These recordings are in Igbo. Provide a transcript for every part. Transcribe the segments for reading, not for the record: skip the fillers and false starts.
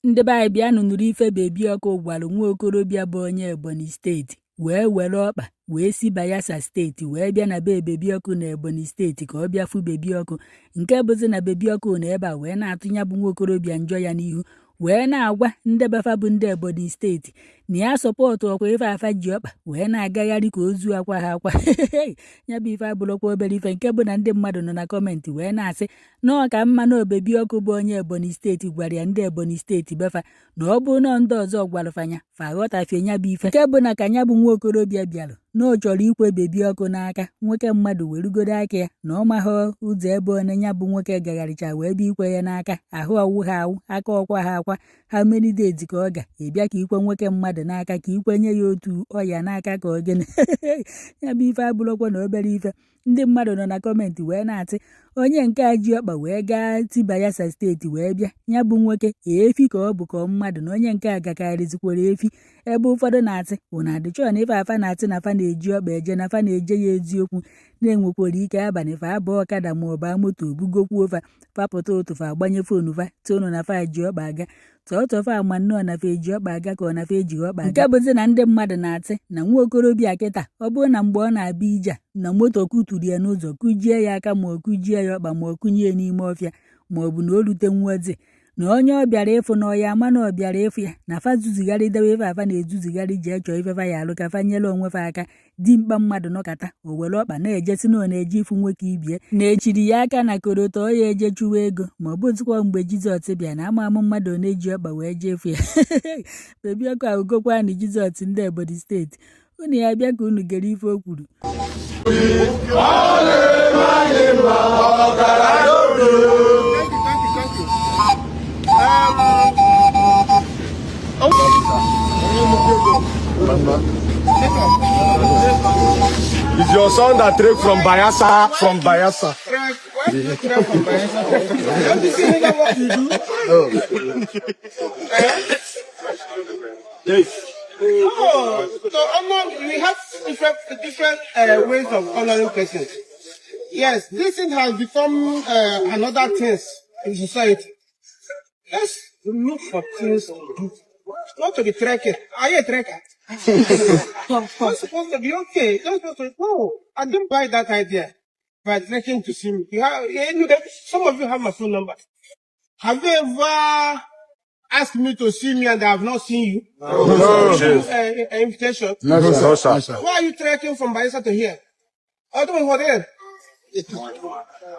Ndị be anyị, bịanụ nụrụ ife Baby Ọkụ gwara nwa okorobịa bụ onye Ebonyi Steeti wee were ọkpa wee si Bayelsa Steeti wee bịa na be Baby Ọkụ na Ebonyi Steeti ka ọ bịa fụ Baby Ọkụ, nke bụzi na Baby Ọkụ na ebe a wee na-atụ ya bụ nwa okorobịa njọ ya n'ihu, wee na-agwa ndị befa bụ ndị Ebonyi Steeti na ya support ọkwa ife afa ji ọkpa wee na-agagharị ka ozu akwa ha akwa. Ya bụ ife abụrụkwa obere ife, nke bụ na ndị mmadụ nọ na comment wee na-asị na ọ ka mma na Baby Ọkụ bụ onye Ebonyi Steeti gwara ya ndị Ebonyi Steeti befa na ọ bụ nọọ ndị ọzọ gwara fanya fa aghọtafie ya bụ ife, nke bụ na ka ya bụ nwa okorobịa bịara na ọ chọrọ ikwe Baby Ọkụ n'aka, nwoke mmadụ werugodo aka ya na ọ maghị ụzọ ebe one ya bụ nwoke gagharịcha wee bịa ikwe ya n'aka. Ahụ ọwụ ha awụ aka ọkwa ha akwa. Ha many days ka ọ ga ịbịa ka ikwe nwoke mmadụ n'aka, ka ikwenye ya otu ọya n'aka ka ọ gịnị? Ya bụ ife abụrụkwa na obere ife. Ndị mmadụ nọ na comment wee na-atị onye nke a ji ọkpa wee gaa ti Bayelsa Steeti wee bịa, ya bụ nwoke efi ka ọ bụ ka mmadụ na onye nke a gakarịzikwara efi, ebe ụfọdụ na-atị ụna adịchọ na ife afa na-atị na fa na-eji ọkpa eje na fa na-eje ya eziokwu, na-enwekwara ike abalị fa abụọ ọkada ma ọ bụ moto bugokwuo fa, fapụta ụtụ fa agbanye phone fa tonu na fa ji ọkpa aga tọọtọ fa ama nnọọ na fa eji ọkpa aga ka ọ na fa ejighị ọkpa aga. Nke bụzi na ndị mmadụ na-atị na nwa okorobịa kịta, ọ bụrụ na mgbe ọ na-abịa ije a na moto kuturu ya n'ụzọ, kụjie ya aka ma ọ kụjie ya ọkpa ma ọ kụnye ya n'ime ọfịa, ma ọ bụ na o rute nwazi na onye ọ bịara ịfụ na ọya ama na ọ bịara ịfụ ya na fa zuzigharị dewe ife afa na-ezuzigharị jee chọọ ife fa ya alụ ka fa nyere onwe fa aka. Dimkpa mmadụ nọkata o were ọkpa na-ejesi na ọ na-eje ịfụ nwoke ibie na-echiri ya aka na koroto ya eje chụwa ego, ma ọ bụzikwa mgbe Jizọs bịa na ama amụ mmadụ ọ na-eji ọkpa wee jee efu ya. Baby Ọkụ ahụgokwa na Jizọs ndị Ebonyi Steeti unu ya bịa ka unu gere ife o kwuru. Thank you, thank you, thank you. It's your son that trek from Bayelsa, from Bayelsa. Trek, why do you trek from Bayelsa? Don't you see what you do? Eh? Yes. No, so honor, we have different ways of honoring persons. Yes, this thing has become another thing in society. Let's look for things to do. Not to be trekking. Are you a trekker? Not supposed to be okay. Not supposed to. No, I don't buy that idea. By trekking to see me. You have, you know, some of you have my phone number. Have you ever asked me to see me and I have not seen you? No. Invitation. No, sir. No, sir. Why are you trekking from Bayelsa to here? I don't know what there.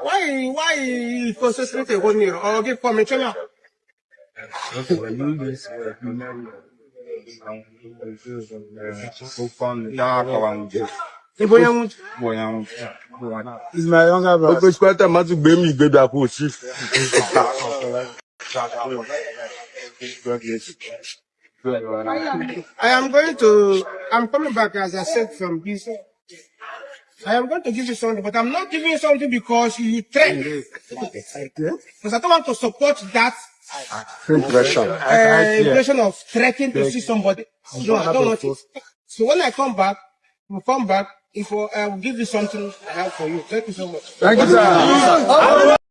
Why you concentrate on here or give permission? He's my younger brother. Okpesikwata mmadụ gbe m igwe bịakwa osi. I'm coming back, as I said, from this. I am going to give you something, but I'm not giving you something because you trek. Because I don't want to support that Impression. Impression of trekking to see somebody. No, I don't want it. So when I come back, we'll come back. If I will give you something I have for you. Thank you so much. Thank you, sir.